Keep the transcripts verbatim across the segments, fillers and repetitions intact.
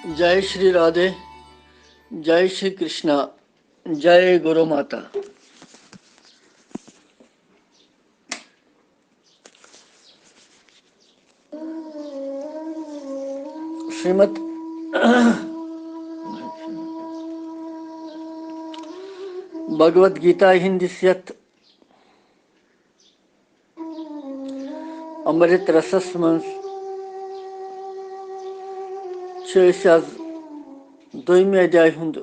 जय श्री राधे, जय श्री कृष्णा, जय गुरु माता। श्रीमद् भगवत गीता ہٕنٛدِس یتھ امرت رسس منٛز چھِ أسۍ آز دوٚیمہِ ادیایہِ ہُنٛد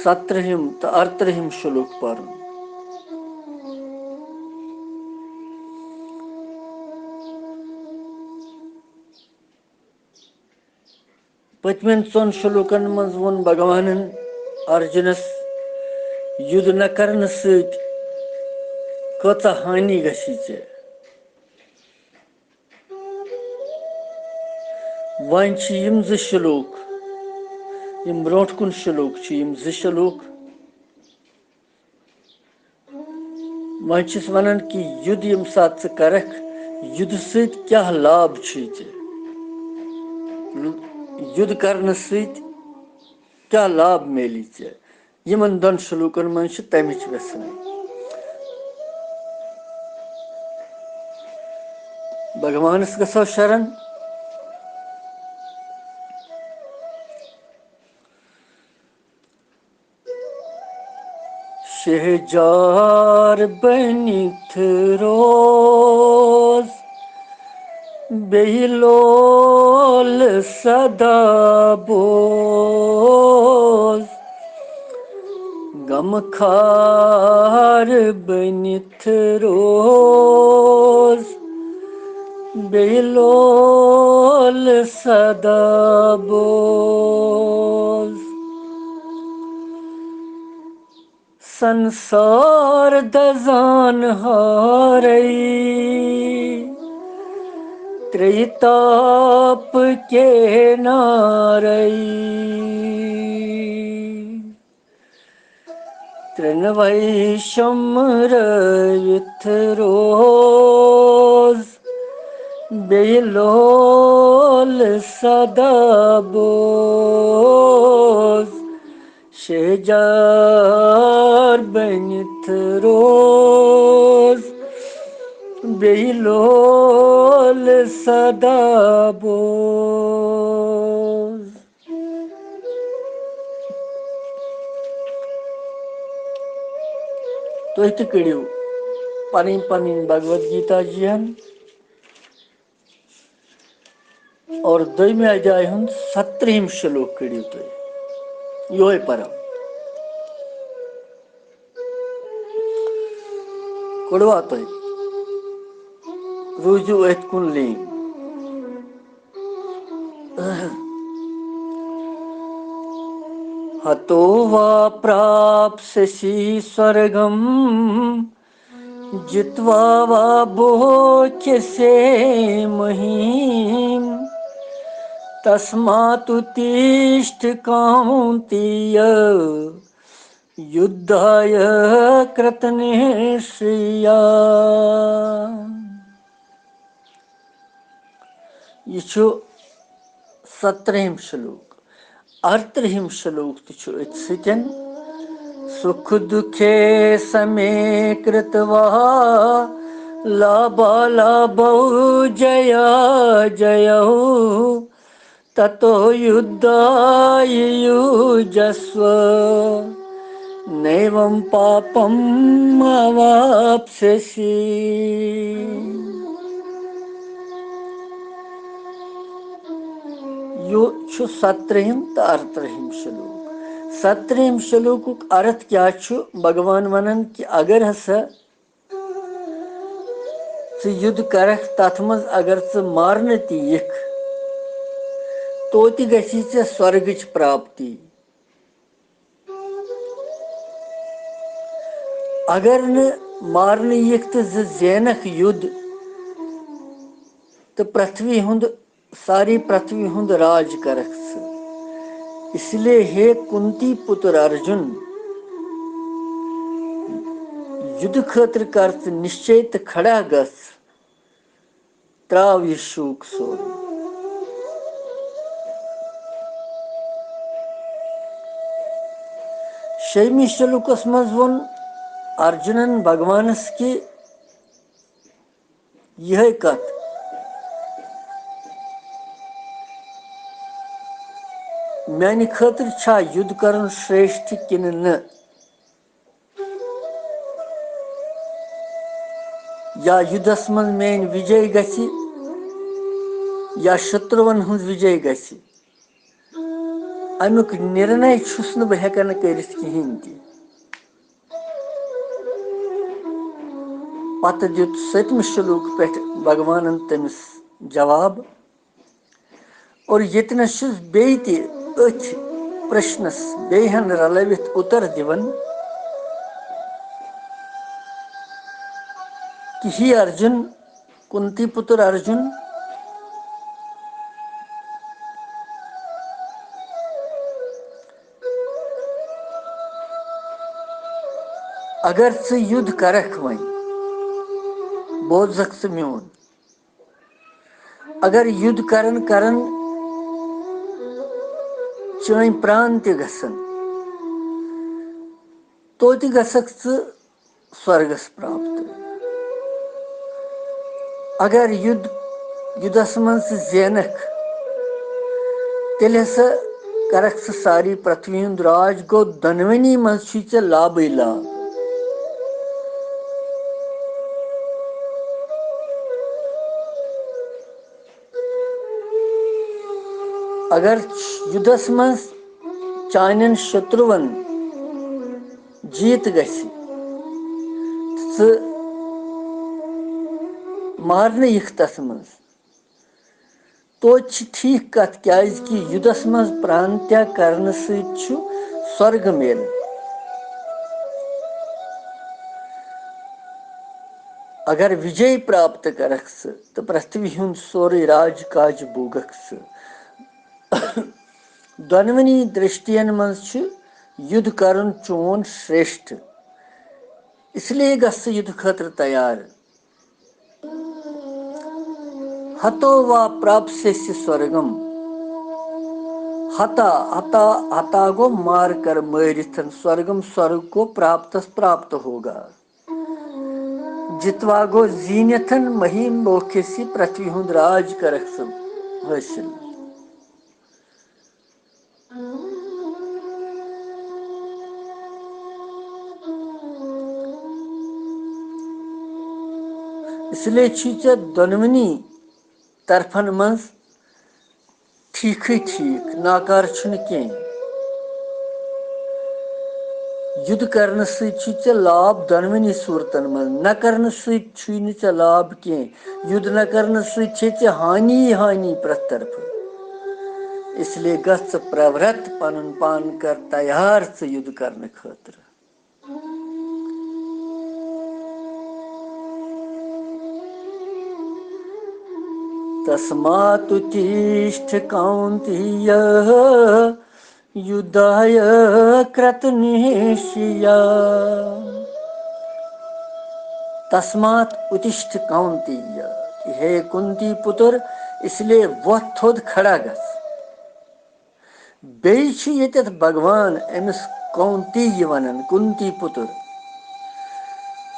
ستترٛہِم تہٕ ارترٛہِم شلوک پرُن۔ پٔتمٮ۪ن ژۄن شلوکن منٛز ووٚن بھگوانن ارجُنس یُدھ نہ کرنہٕ سۭتۍ کۭژاہ ہانی گژھی ژےٚ۔ وۄنۍ چھِ یِم زٕ شلوک، یِم برونٛٹھ کُن شلوک چھِ، یِم زٕ شلوک، وۄنۍ چھِس وَنان کہِ یُدھ ییٚمہِ ساتہٕ ژٕ کَرَکھ، یُدھٕ سۭتۍ کیٛاہ لابھ چھُے ژےٚ؟ یُدھ کَرنہٕ سۭتۍ کیٛاہ لابھ میلی ژےٚ؟ یِمَن دۄن شلوکَن منٛز چھِ تَمِچ وٮ۪ژھٕنۍ۔ بھگوانَس گژھو شرن۔ شہجار بٔنِتھ روز، بیٚیہِ لول سدا بوز۔ غمخار بٔنِتھ روز، بیٚیہِ لول سدا بوز۔ سنسار دزان ہارے، تریہِ تاپ کے نارے۔ ترٛٮ۪نوَے شمرٲوِتھ روز، بیٚیہِ لول سدا بوز۔ شہجار بٔنِتھ روز، بیٚیہِ لول سدا بوز۔ تُہۍ تہِ کٔڑِو پنٕنۍ پنٕنۍ بھگوت گیتا جی ہن اور دوٚیمہِ ادیایہِ ہُنٛد ستترٛہِم شلوک کٔڑِو تُہۍ۔ یِہوے پرو۔ کوٚڑوا تۄہہِ؟ روٗزِو أتھۍ کُن لیٖن۔ ہتو وا پراپسسی سورگم، جتوا وا بھوکسے مہیم۔ تسمات اوتیشٹھ کونتیہ، یدھایہ کرتنشیا۔ یہِ چھُ ستترٛہِم شلوک۔ ارترٛہِم شلوک تہِ چھُ أتھۍ سۭتۍ۔ سُکھ دُکھے سمے کرتوا، لابھا لابھو جیا جیو۔ تتو یدھایہ یوجسو، نیوم پاپم اواپسسی۔ یہِ چھُ ستترٛہِم تہٕ ارترٛہِم شلوک۔ ستترٛہِم شلوکُک ارتھ کیٛاہ چھُ؟ بھگوان ونان کہِ اگر ہسا ژٕ یُدھ کرکھ، تتھ منٛز اگر ژٕ مارنہٕ تہِ یِکھ، توتہِ گژھی ژےٚ سۄرگٕچ پراپتی۔ اگر نہٕ مارنہٕ یِکھ تہٕ زٕ زینکھ یُدھ تہٕ پرتھوی ہُنٛد، ساری پرتھوی ہُنٛد راج کرکھ ژٕ۔ اس لیے ہے کنتی پُتر ارجُن، یُدھ خٲطرٕ کر ژٕ نِشچے تہٕ کھڑا گژھ، تراو یہِ شوٗک سورُے۔ شیٚیمِس شلوکس منٛز ووٚن ارجُنن بھگوانس کہِ یِہے کتھ، میانہِ خٲطرٕ چھا یُدھ کرُن شریشٹھ کِنہٕ نہٕ؟ یا یُدھس منٛز میٲنۍ وِجے گژھِ، یا شتروٗون ہٕنٛز وِجے گژھِ، امیُک نِرنے چھُس نہٕ بہٕ ہٮ۪کان کٔرِتھ کِہیٖنۍ تہِ۔ پتہٕ دیُت سٔتمہِ شلوک پٮ۪ٹھ بھگوانن تٔمِس جواب۔ اور ییٚتنس چھُس بیٚیہِ تہِ أتھۍ پرٛشنس بیٚیہِ ہن رلٲوِتھ اُتر دِوان کہِ ہے ارجُن، کُنتی پُتُر ارجُن، اگر ژٕ یُدھ کرکھ وۄنۍ، بوزکھ ژٕ میون، اگر یُدھ کرن کرن چٲنۍ پران تہِ گژھن، توتہِ گژھکھ ژٕ سۄرگس پراپت۔ اگر یُدھ، یُدھس منٛز ژٕ زینکھ، تیٚلہِ ہسا کرکھ ژٕ ساری پرتھوی ہُنٛد راج۔ گوٚو، دۄنوٕنی منٛز چھُے ژےٚ لابٕے لاب۔ اگر یُدھس منٛز چانٮ۪ن شتروٗون جیٖت گژھِ، تہٕ ژٕ مارنہٕ یِکھ تتھ منٛز، توتہِ چھِ ٹھیٖک کتھ، کیازِ کہِ یُدھس منٛز پران تیاگ کرنہٕ سۭتۍ چھُ سۄرگہٕ میلان۔ اگر وِجے پراپت کرکھ ژٕ تہٕ پرتھوی ہُنٛد سورُے راج کاج بوگکھ ژٕ۔ دۄنوٕنی درشٹین منٛز چھُ یُدھ کرُن چون شریشٹھ، اس لیے گژھ ژٕ یُدھ خٲطرٕ تیار۔ ہتو وا پراپسیسی سورگم۔ ہتا، ہتا، ہتا گوٚو مار کر مٲرِتھن، سورگم سورگ گوٚو پراپتس پراپت ہوگا۔ جتوا گوٚو زیٖنِتھن مہیم موکھیسی، پرتھوی ہُنٛد راج کرکھ ژٕ حٲصِل۔ اس لیے چھُے ژےٚ دۄنوٕنی طرفن منٛز ٹھیٖکھٕے ٹھیٖک، ناکار چھُنہٕ کینٛہہ۔ یُدھ کرنہٕ سۭتۍ چھُے ژےٚ لاب دۄنوٕنی صوٗرتن منٛز، نہ کرنہٕ سۭتۍ چھُے نہٕ ژےٚ لاب کینٛہہ۔ یُدھ نہ کرنہٕ سۭتۍ چھے ژےٚ ہانی ہانی پرٛٮ۪تھ طرفہٕ۔ اس لیے گژھ ژٕ پرٛورت، پنُن پان کر تیار ژٕ یُدھ کرنہٕ خٲطرٕ۔ تسماتُتِشٹھ کونتیہ یُدھایہ کرتنیشیہ۔ تسمات اُتِشٹھ کونتیہ، ہے کُنتی پُتُر، اس لیے وۄتھ تھوٚد، کھڑا گژھ۔ بیٚیہِ چھُ ییٚتٮ۪تھ بھگوان أمِس کونتی یہِ وَنان، کُنتی پُتُر۔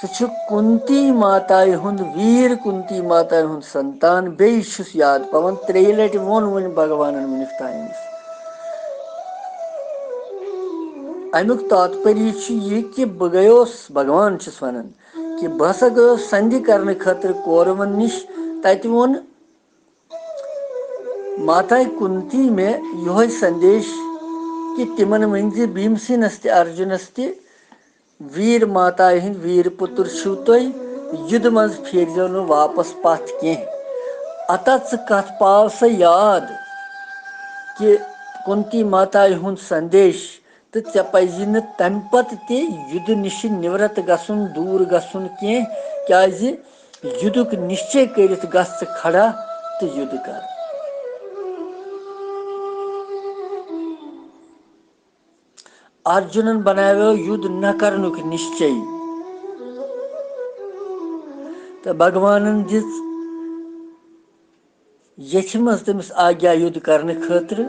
ژٕ چھُکھ کُنتی ماتایہِ ہُنٛد ویٖر، کُنتی ماتایہِ ہُنٛد سنتان۔ بیٚیہِ چھُس یاد پٮ۪وان، ترٛیٚیہِ لٹہِ ووٚن وۄنۍ بھگوانن وٕنیُک تام أمِس۔ اَمیُک تاتپریہِ چھُ یہِ کہِ بہٕ گٔیوس، بھگوان چھُس وَنان، کہِ بہٕ ہسا گٔیوس سندھِ کرنہٕ خٲطرٕ کورون نِش۔ تَتہِ ووٚن ماتایہِ کُنتی مےٚ یِہوٚے سندیش کہِ تِمن ؤنۍ زِ بھیمسینس تہِ ارجُنس تہِ، ویٖر ماتایہِ ہٕنٛدۍ ویٖر پُتُر چھِو تُہۍ، یُدھ منٛز پھیرزیو نہٕ واپس پتھ کینٛہہ۔ اتا ژٕ کتھ پاو سا یاد کہِ کُنتی ماتایہِ ہُنٛد سندیش، تہٕ ژےٚ پزی نہٕ تمہِ پتہٕ تہِ یُدھ نِشہِ نِورت گژھُن، دوٗر گژھُن کینٛہہ، کیازِ یُدھُک نِشچے کٔرِتھ گژھ ژٕ کھڑا تہٕ یُدھ کر۔ ارجُنن بناویو یُدھ نہ کرنُک نِشچے، تہٕ بھگوانن دِژ ییٚتھِ منٛز تٔمِس آگیا یُدھ کرنہٕ خٲطرٕ۔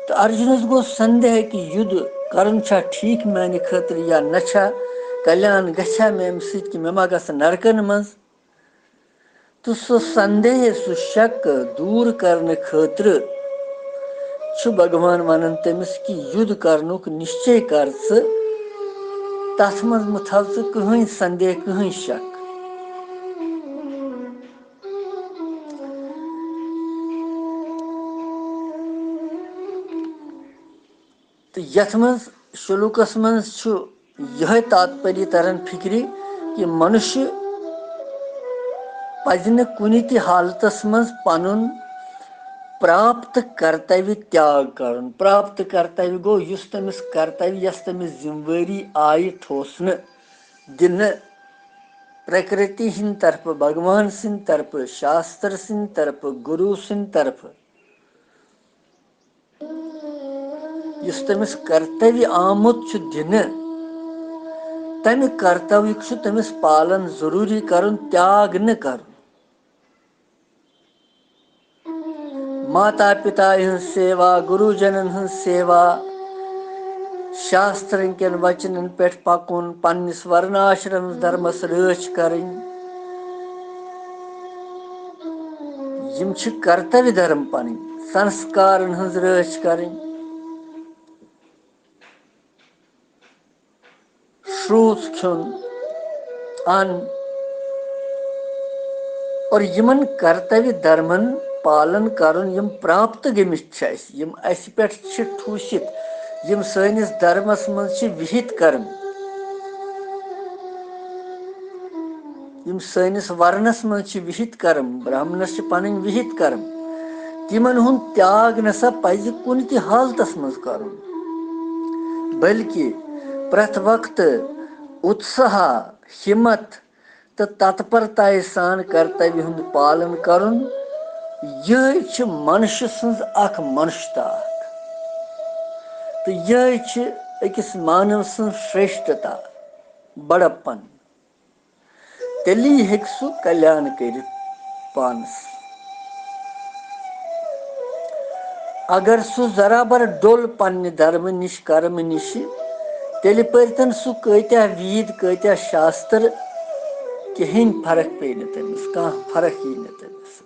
تہٕ ارجُنس گوٚو سندیہ کہِ یُدھ کرُن چھا ٹھیک میانہِ خٲطرٕ یا نہ چھا؟ کلیان گژھیا مےٚ امہِ سۭتۍ کہِ مےٚ ما گژھِ نرکن منٛز؟ تہٕ سُہ سندیہ، سُہ شک دوٗر کرنہٕ خٲطرٕ چھُ بھگوان ونان تٔمِس کہِ یُدھ کرنُک نِشچے کر ژٕ، تتھ منٛز مہٕ تھاو ژٕ کٕہٕنۍ سندیہ، کٕہٕنۍ شک۔ تہٕ یتھ منٛز شلوکس منٛز چھُ یِہوٚے تاتپری تران فکرِ کہِ منُشہِ پزِ نہٕ کُنہِ تہِ حالتس منٛز پنُن پراپت کرتویہ تیاگ کرُن۔ پراپت کرتویہ گوٚو یُس تٔمِس کرتویہ، یۄس تٔمِس ذمہٕ وٲری آیہِ تھوسنہٕ دِنہٕ، پرکرتی ہٕنٛدِ طرفہٕ، بھگوان سٕنٛدِ طرفہٕ، شاستر سٕنٛدِ طرفہٕ، گروٗ سٕنٛدِ طرفہٕ۔ یُس تٔمِس کرتویہ آمُت چھُ دِنہٕ، تَمہِ کرتویُک چھُ تٔمِس پالن ضروٗری کرُن، تیاگ نہٕ کرُن۔ ماتا پتا ہٕنٛز سیوا، گروٗ جنن ہٕنٛز سیوا، شاسترن کٮ۪ن وچنن پٮ۪ٹھ پکُن، پننِس ورناشرم دھرمس رٲچھ کرٕنۍ۔ یِم چھِ کرتویہ دھرم پنٕنۍ، سنسکارن ہٕنٛز رٲچھ کرٕنۍ۔ شروٗژ کھیوٚن، اَن، اور یِمن کرتویہ دھرمن پالن کرُن، یِم پراپت گٔمٕتۍ چھِ اَسہِ، یِم اَسہِ پٮ۪ٹھ چھِ ٹھوٗسِتھ، یِم سٲنِس دھرمس منٛز چھِ وِہِتھ کرم، یِم سٲنِس ورنس منٛز چھِ وِہِتھ کرم، برہمنس چھِ پنٕنۍ وِہِتھ کرم، تِمن ہُنٛد تیاگ نسا پزِ کُنہِ تہِ حالتس منٛز کرُن، بلکہِ پرٛٮ۪تھ وقتہٕ اتساہ، ہمت تہٕ تتپرتایہِ سان کرتویہ ہُنٛد پالن کرُن۔ یِہے چھِ منشہِ سٕنٛز اکھ منشتا اکھ، تہٕ یِہے چھِ أکِس مانو سٕنٛز شریشٹھتا، بڑپن۔ تیٚلی ہیٚکہِ سُہ کلیان کٔرِتھ پانس۔ اگر سُہ ذرا بر ڈوٚل پننہِ دھرمہٕ نِش، کرمہٕ نِشہِ، تیٚلہِ پٔرتن سُہ کۭتیاہ وید، کۭتیاہ شاستر، کِہیٖنۍ فرق پیٚیہِ نہٕ تٔمِس، کانٛہہ فرق یی نہٕ تٔمِس۔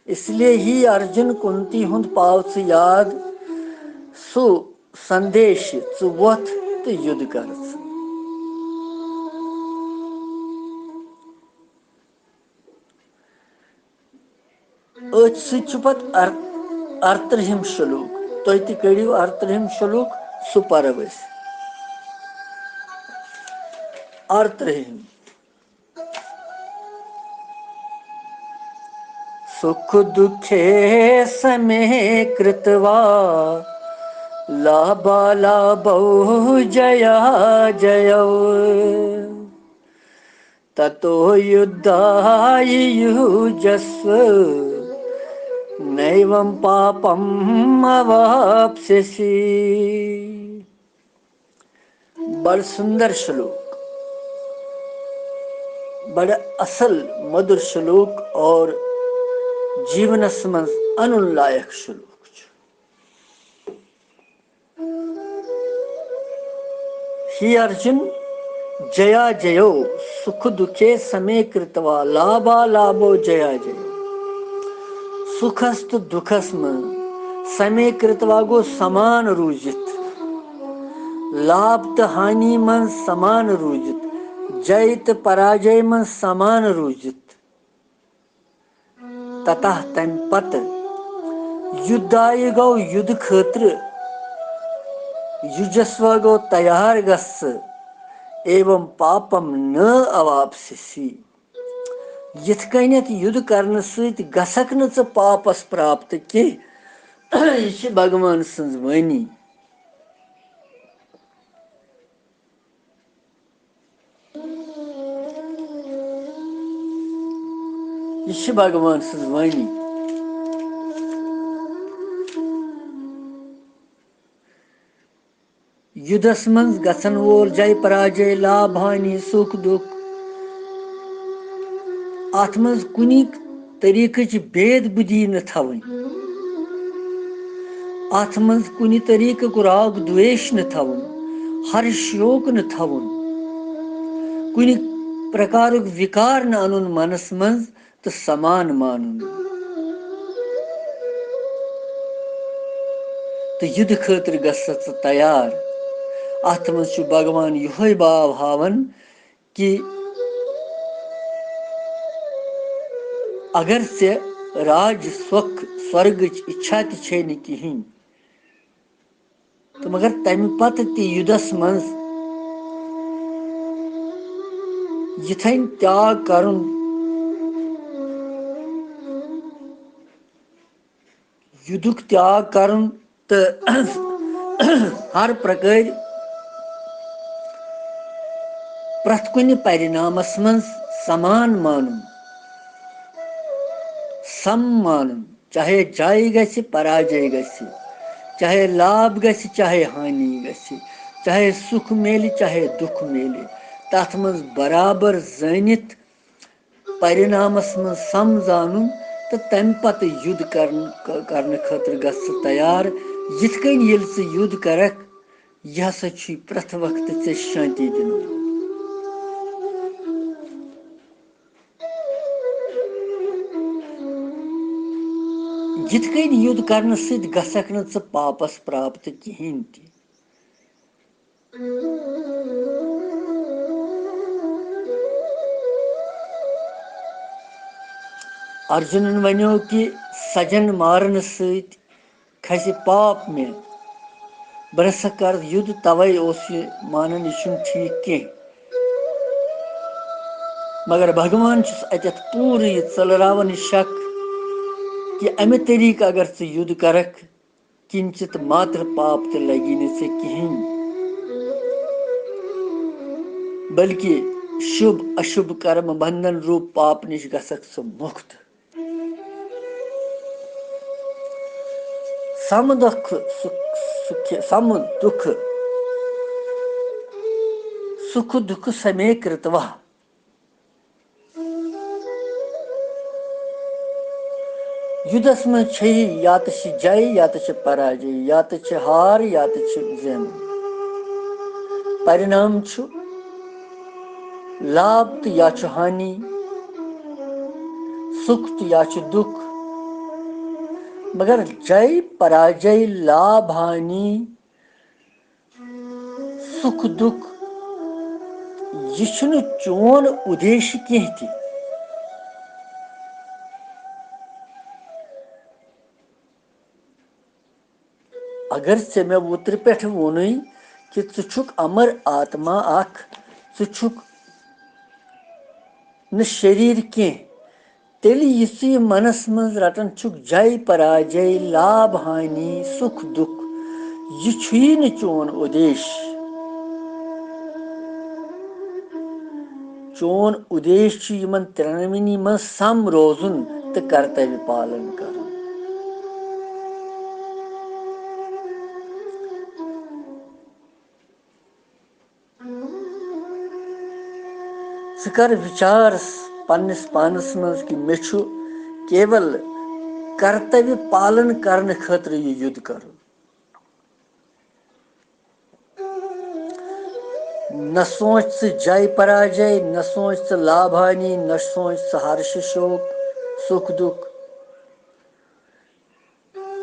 اس لیے ہی ارجُن کُنتی ہُنٛد پاو ژٕ یاد، سُہ سندیش، ژٕ وۄتھ تہٕ یُدھ کر ژٕ۔ أتھۍ سۭتۍ چھُ پتہٕ ار-، ارترٕہِم شلوک۔ تُہۍ تہِ کٔڑِو ارترٕہِم شلوک، سُہ پرو أسۍ۔ ارترٕہِم۔ सुखदुःखे समे कृत्वा लाभालाभौ जयाजयौ। ततो युद्धाय युज्यस्व नैवं पापम् अवाप्स्यसि। بڑٕ سُندر شلوک، بڑٕ اصل مٔدُر شلوک اور جیونس منٛز انُن لایق شلوک چھُ۔ ہی ارجُن، جیا جیو، سُکھ دُکھے سمے کرتوا، لابھا لابھو جیا جیو۔ سُکھس تہٕ دُکھس منٛز سمے کرتوا گوٚو سمان روٗزِتھ، لابھ تہٕ ہانی منٛز سمان روٗزِتھ، جے تہٕ پراجے منٛز سمان روٗزِتھ۔ تتہ تمہِ پتہٕ یُدھایہِ گوٚو یُدھ خٲطرٕ، یُجسوا گوٚو تیار گژھ ژٕ، ایوم پاپم نہ اواپسسی۔ یِتھ کٔنٮ۪تھ یُدھ کرنہٕ سۭتۍ گژھکھ نہٕ ژٕ پاپس پراپت کینٛہہ۔ یہِ چھِ بھگوان سٕنٛز وٲنی۔ یہِ چھِ بھگوان سٕنٛز وٲنی۔ یُدھس منٛز گژھن وول جے پراجے، لابھ ہانی، سُکھ دُکھ، اتھ منٛز کُنہِ طریقٕچ بید بُدھی نہٕ تھاوٕنۍ۔ اتھ منٛز کُنہِ طریقُک راگ دویش نہٕ تھاوُن، ہرش شوق نہٕ تھاوُن، کُنہِ پرکارُک وِکار نہٕ انُن منس منٛز تہٕ سمان مانُن۔ تہٕ یُدٕ خٲطرٕ گژھ ژٕ تیار۔ اتھ منٛز چھُ بھگوان یِہوے باو ہاوان کہِ اگر ژےٚ راج سۄکھ سۄرگٕچ اِچھا تہِ چھے نہٕ کِہیٖنۍ، تہٕ مگر تَمہِ پتہٕ تہِ یُدس منٛز یِتھَے تیاگ کرُن، یُدُک تیاگ کرُن تہٕ ہر پرکٲرۍ پرٛٮ۪تھ کُنہِ پرِنامس منٛز سمان مانُن، سم مانُن، چاہے جے گژھِ، پراجے گژھِ، چاہے لابھ گژھِ، چاہے ہانی گژھِ، چاہے سُکھ میلہِ، چاہے دُکھ میلہِ، تتھ منٛز برابر زٲنِتھ پرِنامس منٛز سم زانُن تہٕ تمہِ پتہٕ یُدھ کرن-، کرنہٕ خٲطرٕ گژھ ژٕ تیار۔ یِتھ کٔنۍ ییٚلہِ ژٕ یُدھ کرکھ، یہِ ہسا چھُے پرٛٮ۪تھ وقتہٕ ژےٚ شانتی دِنہٕ وول۔ یِتھ کٔنۍ یُدھ کرنہٕ سۭتۍ گژھکھ نہٕ ژٕ پاپس پراپت کِہینۍ تہِ۔ ارجُنن ونیو کہِ سجن مارنہٕ سۭتۍ کھسہِ پاپ مےٚ۔ بہٕ نسا کرٕ یُدھ، توے اوس یہِ مانان، یہِ چھُنہٕ ٹھیٖک کینٛہہ۔ مگر بھگوان چھُس اتٮ۪تھ پوٗرٕ یہِ ژٔلراوان یہِ شک کہِ امہِ طریٖقہٕ اگر ژٕ یُدھ کرکھ، کِنچِت ماتر پاپ تہِ لگی نہٕ ژےٚ کِہیٖنۍ، بلکہِ شُبھ اشُبھ کرم بندھن روٗپ پاپ نِش گژھکھ ژٕ مُکت۔ سم دکھ سُکھ، سُکھ، سم دکھ سُکھ دکھ سمے کرتوا۔ یُدھس منٛز چھے یا تہٕ چھِ جے یا تہٕ چھِ پراجے، یا تہٕ چھِ ہار یا تہٕ چھِ زینُن۔ پرِنام چھُ لابھ تہٕ یا چھُ ہانی، سُکھ تہٕ یا چھُ دُکھ۔ مگر جے پراجے، لابھ ہانی، سُکھ دُکھ، یہِ چھُنہٕ چون اُدیش کینٛہہ تہِ۔ اگر ژےٚ مےٚ اوترٕ پٮ۪ٹھ ووٚنُے کہِ ژٕ چھُکھ امر آتما اکھ، ژٕ چھُکھ نہٕ شریٖر کینٛہہ، تیٚلہِ یُس ژٕ یہِ منس منٛز رٹان چھُکھ، جے پراجے، لابھ ہانی، سُکھ دُکھ، یہِ چھُیی نہٕ چون اُدیش۔ چون اُدیش چھُ یِمن ترٛٮ۪نوٕنی منٛز سم روزُن تہٕ کرتویہ پالن کرُن۔ ژٕ کر وِچار پننِس پانس منٛز کہِ مےٚ چھُ کیول کرتویہ پالن کرنہٕ خٲطرٕ یہِ یُدھ کرُن۔ نہ سونچ ژٕ جے پراجے، نہ سونچ ژٕ لابھانی، نہ سونچ ژٕ ہرش شوک، سُکھ دُکھ۔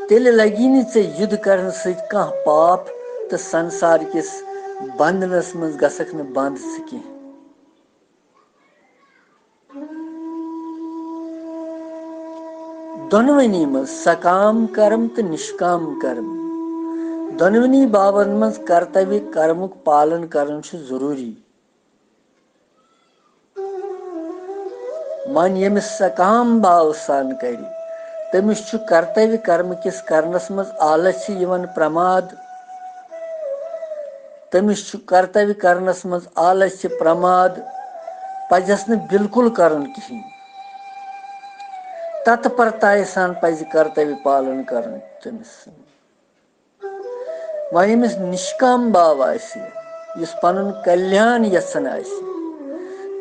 تیٚلہِ لگی نہٕ ژےٚ یُدھ کرنہٕ سۭتۍ کانٛہہ پاپ تہٕ سنسار کِس بندنس منٛز گژھکھ نہٕ بند ژٕ کینٛہہ۔ دۄنوٕنی منٛز سکام کرم تہٕ نشکام کرم، دۄنوٕنی بابن منٛز کرتویہ کرمُک پالن کرُن چھُ ضروٗری۔ من ییٚمِس سکام باو سان کرِ، تٔمِس چھُ کرتویہ کرم کِس کرنس منٛز آلس چھِ یِوان پرماد۔ تٔمِس چھُ کرتویہ کرنس منٛز آلس چھِ پرماد، پزٮ۪س نہٕ بالکل کرُن کِہیٖنۍ۔ تتپرتایہِ سان پزِ کرتویہ پالن کرُن تٔمِس۔ وۄنۍ ییٚمِس نشکام باو آسہِ، یُس پنُن کلیان یژھان آسہِ،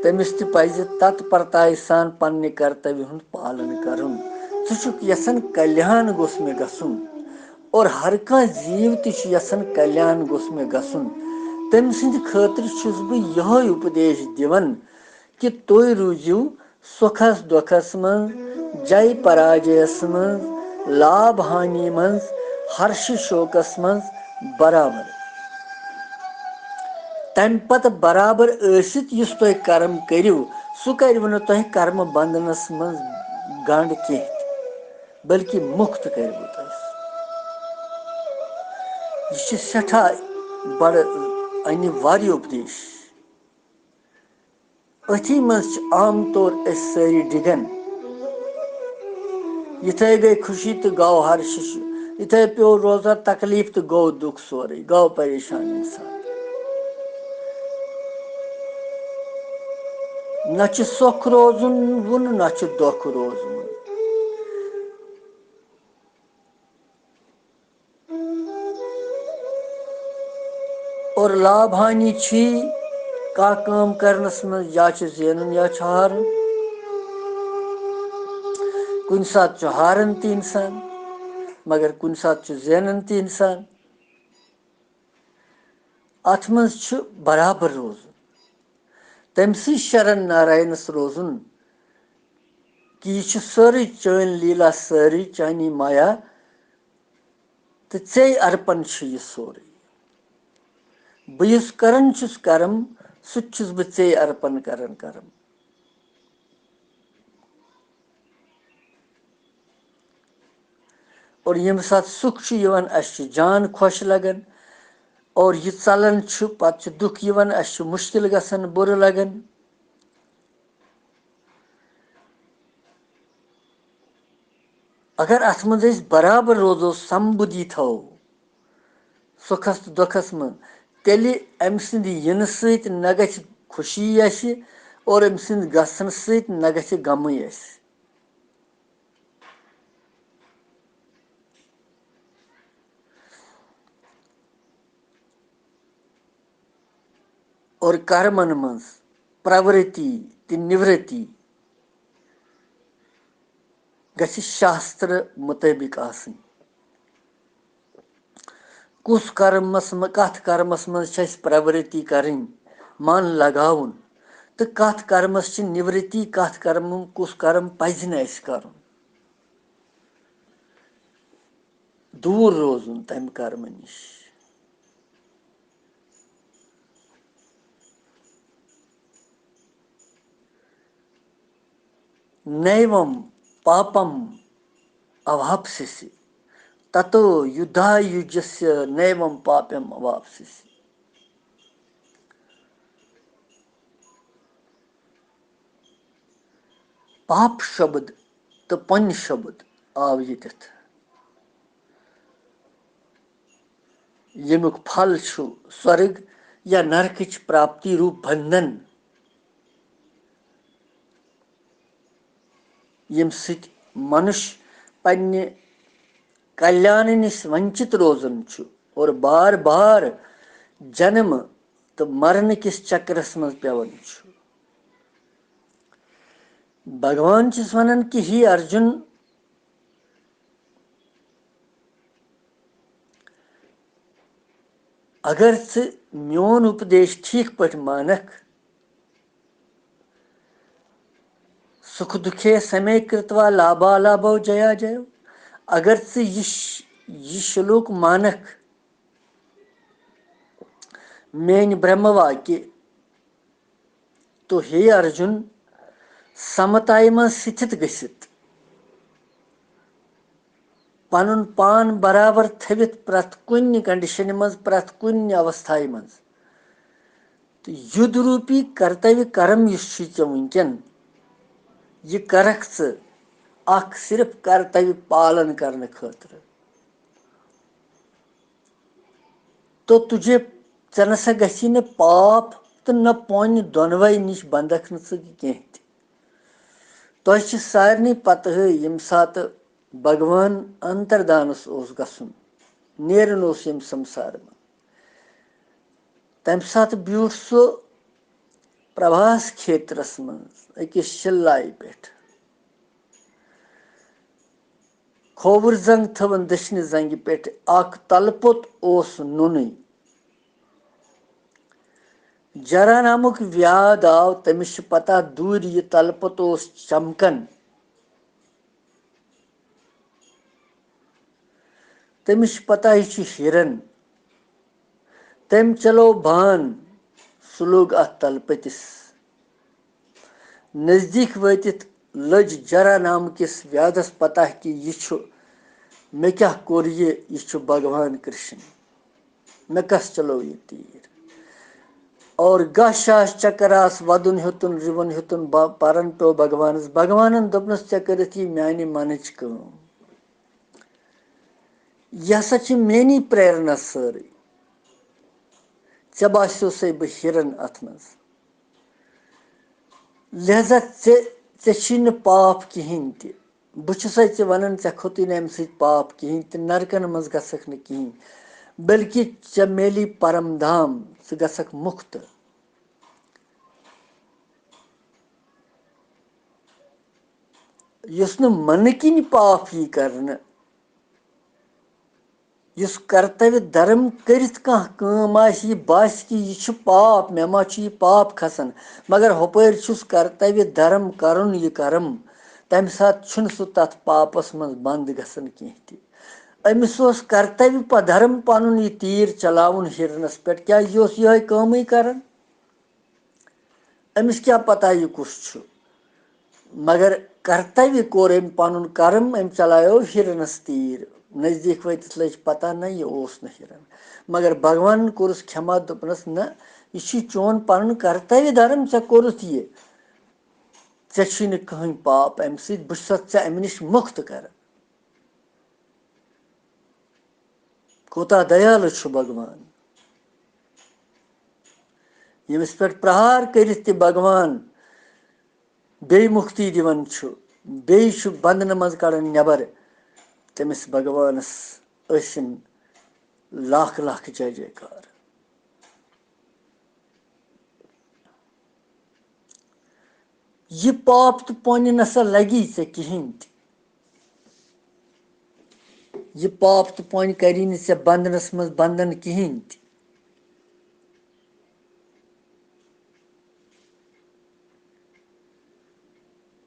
تٔمِس تہِ پزِ تتپرتایہِ سان پننہِ کرتویہ ہُنٛد پالن کرُن۔ ژٕ چھُکھ یژھان کلیان گوٚژھ مےٚ گژھُن، اور ہر کانٛہہ جیٖو تہِ چھُ یژھان کلیان گوٚژھ مےٚ گژھُن۔ تٔمۍ سٕنٛدِ خٲطرٕ چھُس بہٕ یِہوٚے اُپدیش دِوان کہِ تُہۍ روٗزِو سُکھس دۄکھس منٛز، جے پراجیس منٛز، لابھ ہانی منٛز، ہرشہٕ شوکس منٛز برابر۔ تمہِ پتہٕ برابر ٲسِتھ یُس تُہۍ کرم کٔرِو، سُہ کرِوٕ نہٕ تۄہہِ کرمہٕ بندنس منٛز گنڈ کینٛہہ تہِ، بلکہِ مُکت کرِوٕ تۄہہِ۔ یہِ چھِ سٮ۪ٹھاہ بڑٕ انہِ واریاہ اُپدیش۔ أتھی منٛز چھِ عام طور أسۍ سٲری ڈِگان۔ یِتھَے گٔے خوشی تہٕ گوٚو ہرشِش، یِتھَے پیوٚو روزان تکلیٖف تہٕ گوٚو دُکھ سورُے، گوٚو پریشان اِنسان۔ نہ چھُ سۄکھ روزُن وُن، نہ چھُ دۄکھ روزُن۔ اور لابھ ہانی چھی کانٛہہ کٲم کرنس منٛز، یا چھُ زینُن یا چھُ ہارُن۔ کُنہِ ساتہٕ چھُ ہاران تہِ انسان، مگر کُنہِ ساتہٕ چھُ زینان تہِ انسان۔ اتھ منٛز چھُ برابر روزُن، تٔمۍ سٕے شرن ناراینس روزُن، کہِ یہِ چھُ سٲرٕے چٲنۍ لیٖلا، سٲرٕے چانی مایا، تہٕ ژے ارپن چھُ یہِ سورُے۔ بہٕ یُس کران چھُس کرم، سُہ تہِ چھُس بہٕ ژے ارپن کران کرم۔ اور ییٚمہِ ساتہٕ سُکھ چھُ یِوان، اَسہِ چھُ جان خۄش لگان، اور یہِ ژلان چھُ، پتہٕ چھُ دُکھ یِوان، اَسہِ چھُ مُشکِل گژھان، بُرٕ لگان۔ اگر اتھ منٛز أسۍ برابر روزو، سمبُدی تھاوو سُکھس تہٕ دۄکھس منٛز، تیٚلہِ أمۍ سٕنٛدِ یِنہٕ سۭتۍ نہ گژھِ خوشی اَسہِ اور أمۍ سٕنٛدِ گژھنہٕ سۭتۍ نہ گژھِ غمٕے اَسہِ۔ اور کرمن منٛز پرورتی تہٕ نِورتی گژھِ شاستر مُطٲبِق آسٕنۍ۔ کُس کرمس منٛز، کتھ کرمس منٛز چھِ اَسہِ پرورتی کرٕنۍ، من لگاوُن، تہٕ کتھ کرمس چھِ نِورتی، کتھ کرم، کُس کرم پزِ نہٕ اَسہِ کرُن۔ دوٗر روزُن تَمہِ کرمہٕ نِش۔ نَیوَم پاپَم اَواپسِسی، تَتو یُدھایُجَسیہ نَیوَم پاپَم اَواپسِسی۔ پاپ شبد تہٕ پۄنہِ شبد آو ییٚتٮ۪تھ، ییٚمیُک پھل چھُ سۄرگ یا نرکٕچ پراپتی روٗپ بندھن، ییٚمہِ سۭتۍ منُش پننہِ کلیانہٕ نِش ونچِت روزان چھُ اور بار بار جنم تہٕ مرنہٕ کِس چکرس منٛز پٮ۪وان چھُ۔ بھگوان چھُس ونان کہِ ہے ارجُن، اگر ژٕ میون اُپدیش ٹھیٖک پٲٹھۍ مانکھ، سُکھ دُکھے سمے کرتوا لابھا لابھو جیا جیو، اگر ژٕ یہِ ش-، یہِ شلوک مانکھ، میٲنۍ برہمہ واکہِ، تو ہے ارجُن، سمتایہِ منٛز سِتھِت گٔژھِتھ، پنُن پان برابر تھٲوِتھ پرٛٮ۪تھ کُنہِ کنڈیشنہِ منٛز، پرٛٮ۪تھ کُنہِ اوستھایہِ منٛز۔ تہٕ یُدھ روٗپی کرتویہ کرم یُس چھُے ژےٚ وٕنکٮ۪ن، یہِ کرکھ ژٕ اکھ صرف کرتویہ پالن کرنہٕ خٲطرٕ۔ تو تُجے، ژےٚ نسا گژھی نہٕ پاپ تہٕ نہ پۄنۍ دۄنوَے نِش بنٛدکھ نہٕ ژٕ کینٛہہ تہِ۔ تۄہہِ چھِ سارنٕے پتہٕ ہٕے، ییٚمہِ ساتہٕ بھگوان انتردانس اوس گژھُن، نیرُن اوس ییٚمہِ سمسارٕ منٛز، تمہِ ساتہٕ بیوٗٹھ سُہ پربھاس کھیترس منٛز أکِس شِلایہِ پٮ۪ٹھ۔ کھووُر زنٛگ تھٲوٕن دٔچھنہِ زنٛگہِ پٮ۪ٹھ، اکھ تلہٕ پوٚت اوس نُنٕے۔ جرانامُک ویاد آو، تٔمِس چھِ پتہ دوٗرِ یہِ تلہٕ پوٚت اوس چمکان۔ تٔمِس چھِ پتہ یہِ چھُ ہِرن۔ تٔمۍ چلو بان، سُہ لوٚگ اَتھ تلہٕ پٔتِس۔ نزدیٖک وٲتِتھ لٔج جرانامہٕ کِس ویادس پتہ کہِ یہِ چھُ، مےٚ کیٛاہ کوٚر یہِ، یہِ چھُ بھگوان کرشن۔ مےٚ کس چلو یہِ تیٖر؟ اور گاہ شاہ چکر آس ودُن ہیوٚتُن، رِوُن ہیوٚتُن، ب-، پرن پیوٚو بھگوانس۔ بھگوانن دوٚپنس، "ژےٚ کٔرٕتھ یہِ میانہِ منٕچ کٲم۔ یہِ ہسا چھِ میٲنی پریرنا سٲرٕے۔ ژےٚ باسیو سَے بہٕ ہِرن اتھ منٛز۔ لہذا ژےٚ، ژےٚ چھی نہٕ پاپ کِہینۍ تہِ۔ بہٕ چھُسَے ژےٚ وَنان، ژےٚ کھوٚتُے نہٕ اَمہِ سۭتۍ پاپ کِہیٖنۍ تہِ، نرکَن منٛز گژھکھ نہٕ کِہیٖنۍ، بلکہِ ژےٚ میلی پرم دھام، ژٕ گژھکھ مُکت۔" یُس نہٕ منہٕ کِنۍ پاپ یی کرنہٕ، یُس کرتویہ دھرم کٔرِتھ کانٛہہ کٲم آسہِ، یہِ باسہِ کہِ یہِ چھُ پاپ، مےٚ ما چھُ یہِ پاپ کھسان، مگر ہُپٲرۍ چھُس کرتویہ دھرم کرُن یہِ کرم، تَمہِ ساتہٕ چھُنہٕ سُہ تَتھ پاپس منٛز بنٛد گژھان کینٛہہ تہِ۔ أمِس اوس کرتویہ پدھرم پنُن یہِ تیٖر چلاوُن ہِرنس پٮ۪ٹھ، کیٛازِ یہِ اوس یِہوٚے کٲمٕے کران۔ أمِس کیٛاہ پتہ یہِ کُس چھُ؟ مگر کرتویہ کوٚر أمۍ پنُن کرم، أمۍ چلایو ہِرنس تیٖر۔ نزدیٖک وٲتِتھ لٔج پتہ، نہ، یہِ اوس نہٕ ہِرن۔ مگر بھگوانن کوٚرُس کھٮ۪ما، دوٚپنس، نہ، یہِ چھُے چون پنُن کرتویہ دھرم، ژےٚ کوٚرُتھ یہِ۔ ژےٚ چھُے نہٕ کٕہٕنۍ پاپ امہِ سۭتۍ، بہٕ چھُسَتھ ژےٚ امہِ نِش مُکت کران۔ کوتاہ دیالہٕ چھُ بھگوان، ییٚمِس پٮ۪ٹھ پرہار کٔرِتھ تہِ بھگوان بیٚیہِ مُکتی دِوان چھُ، بیٚیہِ چھُ بندنہٕ منٛز کڑان نٮ۪بر۔ تٔمِس بھگوانس ٲسِن لاکھ لاکھ جے جیکار۔ یہِ پاپ تہٕ پۄنہِ نسا لگی ژےٚ کِہینۍ تہِ۔ یہِ پاپ تہٕ پۄنہِ کری نہٕ ژےٚ بندنس منٛز بندن کِہینۍ تہِ۔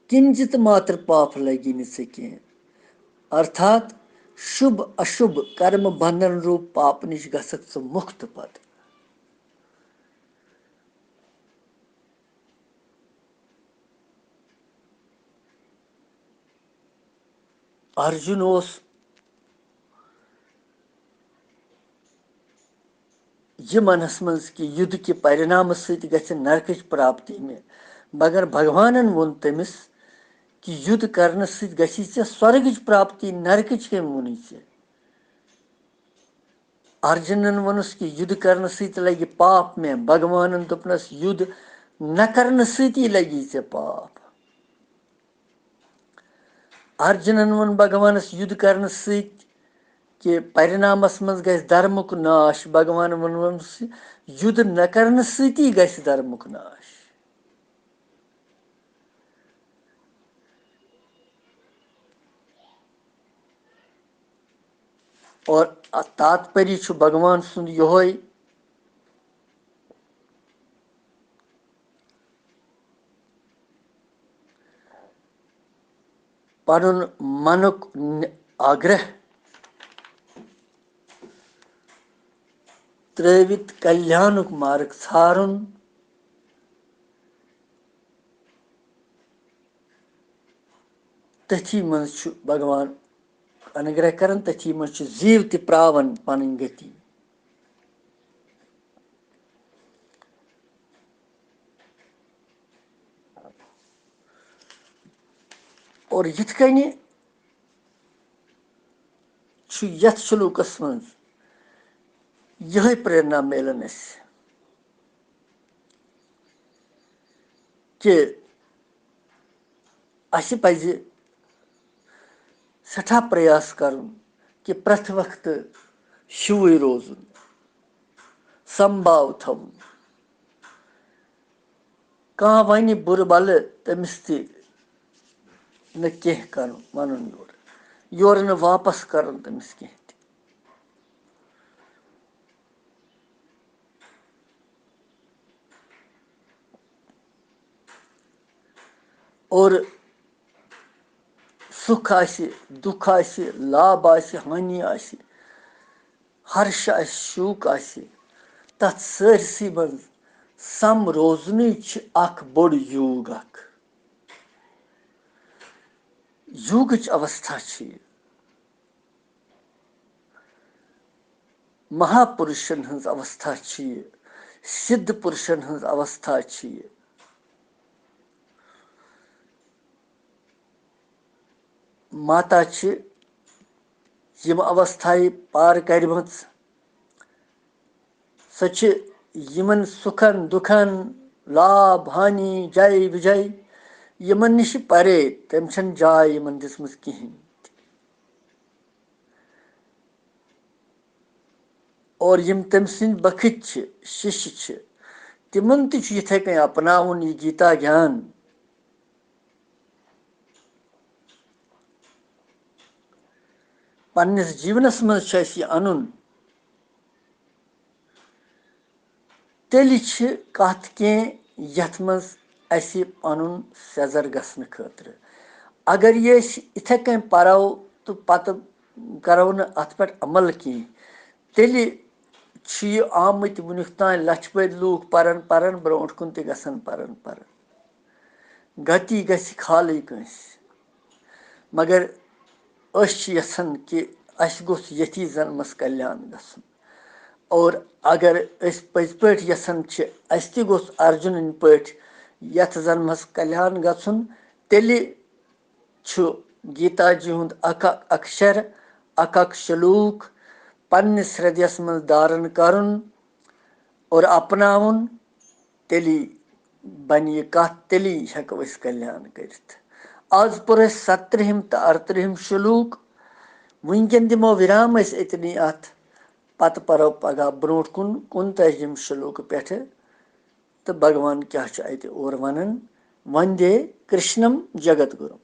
کِنچِت ماتر پاپ لگی نہٕ ژےٚ کینٛہہ۔ ارتھات شُبھ اشُبھ کرم بندن روٗپ پاپہٕ نِش گژھکھ ژٕ مُکت پتہٕ۔ ارجُن اوس یہِ منس منٛز کہِ یُدھ کہِ پرِنامہٕ سۭتۍ گژھِ نرکٕچ پراپتی مےٚ، مگر بھگوانن ووٚن تٔمِس کہِ یُدھ کرنہٕ سۭتۍ گژھی ژےٚ سۄرگٕچ پراپتی، نرکٕچ کٔمۍ ووٚنُے ژےٚ؟ ارجُنن ووٚنُس کہِ یُدھ کرنہٕ سۭتۍ لگہِ پاپ مےٚ، بھگوانن دوٚپنس، یُدھ نہ کرنہٕ سۭتی لگی ژےٚ پاپ۔ ارجُنن ووٚن بھگوانس، یُدھ کرنہٕ سۭتۍ کہِ پرِنامس منٛز گژھِ دھرمُک ناش، بھگوانن ووٚنُس، یُدھ نہ کرنہٕ سۭتی گژھِ دھرمُک ناش۔ اور تاتپری چھُ بھگوان سُنٛد یِہوے۔ پنُن منُک ن-، آگرہ ترٲوِتھ کلیانُک مارگ ژھارُن۔ تٔتھی منٛز چھُ بھگوان انوگرہ کران، تٔتھی منٛز چھُ زیٖو تہِ پراوان پنٕنۍ گتی۔ اور یِتھ کٔنۍ چھُ یتھ شلوکس منٛز یِہے پریرنا میلان اَسہِ کہِ اَسہِ پَزِ سٮ۪ٹھاہ پریاس کَرُن کہِ پرٛٮ۪تھ وقتہٕ ہیوٗوٕے روزُن، سمبھاو تھاوُن۔ کانٛہہ وَنہِ بُرٕ بَلہٕ، تٔمِس تہِ نہٕ کینٛہہ کَرُن، وَنُن یورٕ۔ یورٕ نہٕ واپس کرُن تٔمِس کینٛہہ تہِ۔ اور سُکھ آسہِ، دُکھ آسہِ، لابھ آسہِ، ہانی آسہِ، ہرش آسہِ، شوک آسہِ، تَتھ سٲرسٕے منٛز سم روزنٕے چھِ اکھ بوٚڑ یوگ اکھ۔ یوگٕچ اوستھا چھِ یہِ۔ مہاپُرشن ہٕنٛز اوستھا چھِ یہِ، سِدھ پُرشن ہٕنٛز اوستھا چھِ یہِ۔ ماتا چھِ یِم اوستھایہِ پار کرِمٕژ۔ سۄ چھِ یِمن سُکھن، دُکھن، لابھ، ہانی، جے، وِجے، یِمن نِش پرے، تٔمۍ چھَنہٕ جاے یِمن دِژمٕژ کِہیٖنۍ۔ اور یِم تٔمۍ سٕنٛدۍ بخٕتۍ چھِ، شِشہِ چھِ، تِمن تہِ چھُ یِتھے کٔنۍ اپناوُن یہِ گیٖتا گیان۔ پننِس جیٖونس منٛز چھُ اَسہِ یہِ اَنُن۔ تیٚلہِ چھِ کَتھ کینٛہہ یَتھ منٛز اَسہِ پَنُن سیٚزر گژھنہٕ خٲطرٕ۔ اگر یہِ أسۍ یِتھے کٔنۍ پَرو تہٕ پَتہٕ کَرو نہٕ اَتھ پٮ۪ٹھ عمل کینٛہہ، تیٚلہِ چھِ یہِ آمٕتۍ وُنیُک تام لَچھِ بٔدۍ لوٗکھ پَران پَران برونٛٹھ کُن تہِ گژھان پَران پَران۔ غلطی گژھِ کھالٕے کٲنٛسہِ۔ مگر أسۍ چھِ یژھان کہِ اَسہِ گوٚژھ ییٚتھی زنمس کلیان گژھُن۔ اور اگر أسۍ پٔزۍ پٲٹھۍ یژھان چھِ اَسہِ تہِ گوٚژھ ارجُنٕنۍ پٲٹھۍ یتھ زنمس کلیان گژھُن، تیٚلہِ چھُ گیتا جی ہُنٛد اکھ اکھ اکشر، اکھ اکھ شلوک پننِس ہردیس منٛز دارن کرُن اور اپناوُن۔ تیٚلی بنہِ یہِ کتھ، تیٚلی ہٮ۪کو أسۍ کلیان کٔرِتھ۔ آز پوٚر اَسہِ ستترٛہِم تہٕ ارترٛہِم شلوک۔ وٕنکٮ۪ن دِمو وِرام أسۍ أتنی اتھ، پتہٕ پرو پگاہ برونٛٹھ کُن کُنتٲجِم شلوکہٕ پٮ۪ٹھٕ تہٕ بھگوان کیٛاہ چھُ اتہِ اورٕ ونان۔ وندے کرشنم جگت گُروم۔